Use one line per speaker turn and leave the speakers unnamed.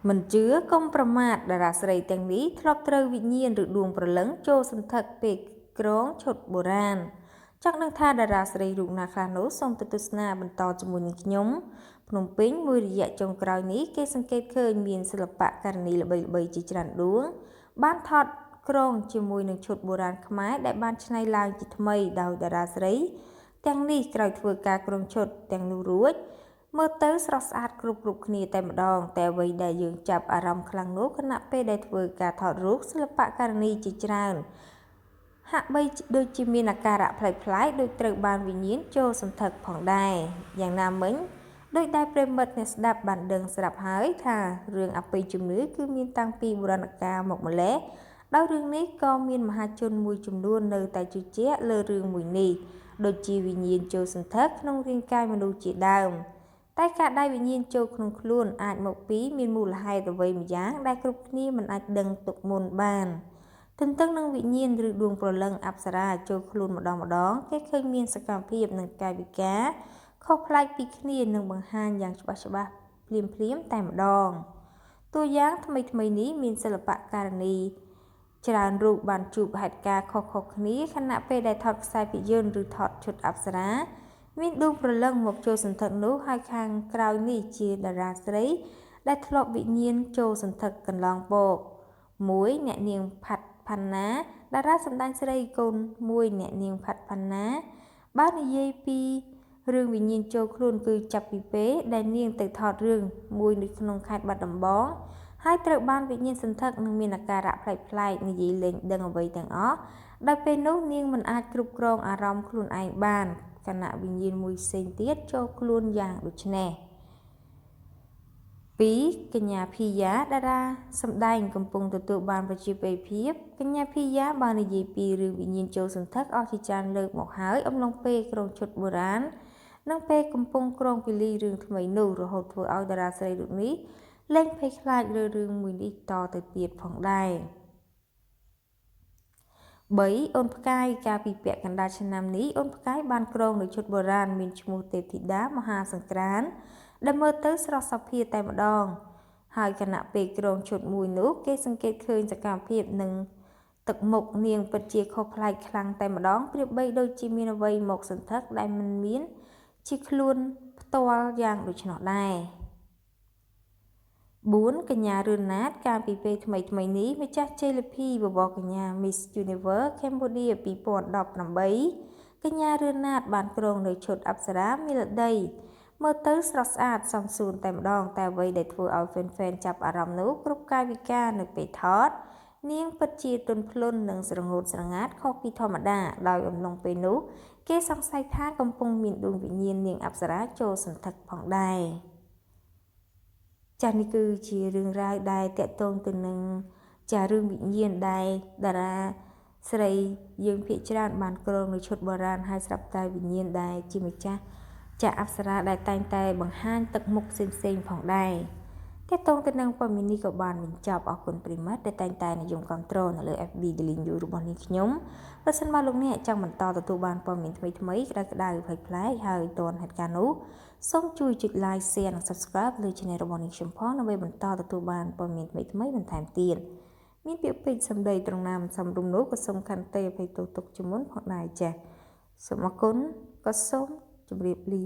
មិនជឿកុំប្រមាថតារាស្រីទាំងនេះធ្លាប់ត្រូវវិញ្ញាណឬដួងព្រលឹងចូលសន្ធឹកពេលគ្រងឈុតបុរាណចង់ដឹងថាតារាស្រីរូបណាខ្លះនោះសូមទៅទស្សនាបន្តជាមួយនឹងខ្ញុំភ្នំពេញមួយរយៈចុងក្រោយនេះគេសង្កេតឃើញមានសិល្បករនីល្បីៗជាច្រើនដួងបានថតគ្រងជាមួយនឹងឈុតបុរាណខ្មែរដែលបានច្នៃឡើងជាថ្មីដោយតារាស្រីទាំងនេះក្រោយធ្វើការគ្រងឈុតទាំងនោះរួចមើលទៅស្រស់ស្អាតគ្រប់គ្នាតែម្ដងតែអ្វីដែលយើងចាប់អារម្មណ៍ខ្លាំងនោះខណៈពេលដែលធ្វើការថតរូបសិល្បករនីជាច្រើនហាក់បីដូចជាមានអាការៈប្លែកៗដូចត្រូវបានវិញ្ញាណចូលសន្ធឹកផងដែរយ៉ាងណាមិញដោយដែលប្រិមិត្តអ្នកស្ដាប់បានដឹងស្រាប់ហើយថារឿងអបិយជំនឿគឺមានតាំងពីបុរាណកាលមកម្ល៉េះដោយរឿងនេះក៏មានមហាជនមួយចំនួននៅតែជឿជាក់លើរឿងមួយនេះដូចជាវិញ្ញាណចូលសន្ធឹកក្នុងរាងកាយមនុស្សជាដើមតែការដែលវិញ្ញាណចូលក្នុងខ្លួនអាចមកពីមានមូលហេតុអ្វីម្យ៉ាងដែលគ្រប់គ្នាមិនអាចដឹងទុកមុនបានទន្ទឹងនឹងវិញ្ញាណឬដួងព្រលឹងអប្សរាចូលខ្លួនម្ដងៗគេឃើញមានសកម្មភាពនិងកាយវិការខុសប្លែកពីគ្នានិងបង្ហាញយ៉ាងច្បាស់ៗភ្លាមៗតែម្ដងតួយ៉ាងថ្មីៗនេះមានសិល្បករនីច្រើនរូបបានជួបហេតុការណ៍ខុសៗគ្នាខណៈពេលដែលថតខ្សែភាពយន្តឬថតឈុតអប្សរាមានដួងព្រលឹងមកចូលសន្ធឹកនោះហើយខាងក្រោយនេះជាតារាស្រីដែលធ្លាប់វិញ្ញាណចូលសន្ធឹកកន្លងមក1អ្នកនាងផាត់ផាន់ណាតារាសម្ដែងស្រីកូនមួយអ្នកនាងផាត់ផាន់ណាបាននិយាយពីរឿងវិញ្ញាណចូលខ្លួនគឺចាប់ពីពេលដែលនាងទៅថតរឿងមួយនៅក្នុងខេត្តបាត់ដំបងហើយត្រូវបានវិញ្ញាណសន្ធឹកនិងមានអាការៈប្លែកៗនិយាយលែងដឹងអ្វីទាំងអស់ដោយពេលនោះនាងមិនអាចគ្រប់គ្រងអារម្មណ៍ខ្លួនឯងបានខណៈវិញ្ញាណមួយផ្សេងទៀតចូលខ្លួនយ៉ាងដូចនេះ2កញ្ញាភីយ៉ាតារាសម្ដែងកំពុងទទួលបានប្រជាប្រិយភាពកញ្ញាភីយ៉ាបាននិយាយពីរឿងវិញ្ញាណចូលសន្ធឹកអស់ជាច្រើនលើកមកហើយអំឡុងពេលគ្រងឈុតបុរាណនិងពេលកំពុងគ្រងពលីរឿងថ្មីនោះរហូតធ្វើឲ្យតារាស្រីរូបនេះលែងភ័យខ្លាចលើរឿងមួយនេះតទៅទៀតផងដែរ3អូនផ្កាយកាលពីពាក់កណ្ដាលឆ្នាំនេះអូនផ្កាយបានគ្រងនៅឈុតបុរាណមានឈ្មោះទេពធីតាមហាសង្ក្រាន្តដែលមើលទៅស្រស់សោភាតែម្ដងហើយខណៈពេលគ្រងឈុតមួយនោះគេសង្កេតឃើញសកម្មភាពនិងទឹកមុខនាងពិតជាខុសប្លែកខ្លាំងតែម្ដងប្រៀបបីដូចជាមានអ្វីមកសន្ធឹកដែលមិនមានជាខ្លួនផ្ទាល់យ៉ាងដូច្នោះដែរ4កញ្ញារឿនណាតកាលពីពេលថ្មីៗនេះម្ចាស់ជ័យលាភីបបរកញ្ញា Miss Universe Cambodia 2018កញ្ញារឿនណាតបានគ្រងនៅឈុតអប្សរាមីលដីមើលទៅស្រស់ស្អាតសមសួនតែម្ដងតែអ្វីដែលធ្វើឲ្យហ្វេនៗចាប់អារម្មណ៍នោះគ្រប់កាយវិការនៅពេលថតនាងពិតជាទន់ភ្លន់និងស្រងូតស្រងាត់ខុសពីធម្មតាដោយអំឡុងពេលនោះគេសង្ស័យថាកំពុងមានដួងវិញ្ញាណនាងអប្សរាចូលសន្ធឹកផងដែរចាស់នេះគឺជារឿងរ៉ាវដែលតាក់ទងទៅនឹងចារឿងវិញ្ញាណដែលតារាស្រីយើងភាគច្រើនបានគ្រងនៅឈុតបុរាណហើយស្រាប់តែវិញ្ញាណដែលជាម្ចាស់ចាអប្សរាដែលតែងតែបង្ហាញទឹកមុខផ្សេងៗផងដែរតាក់ទងទៅនឹងព័ត៌មាននេះក៏បានបញ្ចប់អរគុណប្រិមត្តដែលតែងតែនិយមគាំទ្រនៅលើ FB Daily News របស់នាងខ្ញុំប្រសិនបើលោកអ្នកចង់បន្តទទួលបានព័ត៌មានថ្មីៗក្តៅៗប្លែកៗហើយទាន់ហេតុការណ៍នោះសូមជួយចុច Like Share និង Subscribe លើ Channel របស់នាងខ្ញុំផងដើម្បីបន្តទទួលបានព័ត៌មានថ្មីៗបន្ថែមទៀតមានពាក្យពេចន៍សម្ដីត្រង់ណាមិនសមរម្យនោះក៏សូមខន្តីអភ័យទោសទុកជាមុនផងដែរចា៎សូមអរគុណក៏សូមជម្រាបលា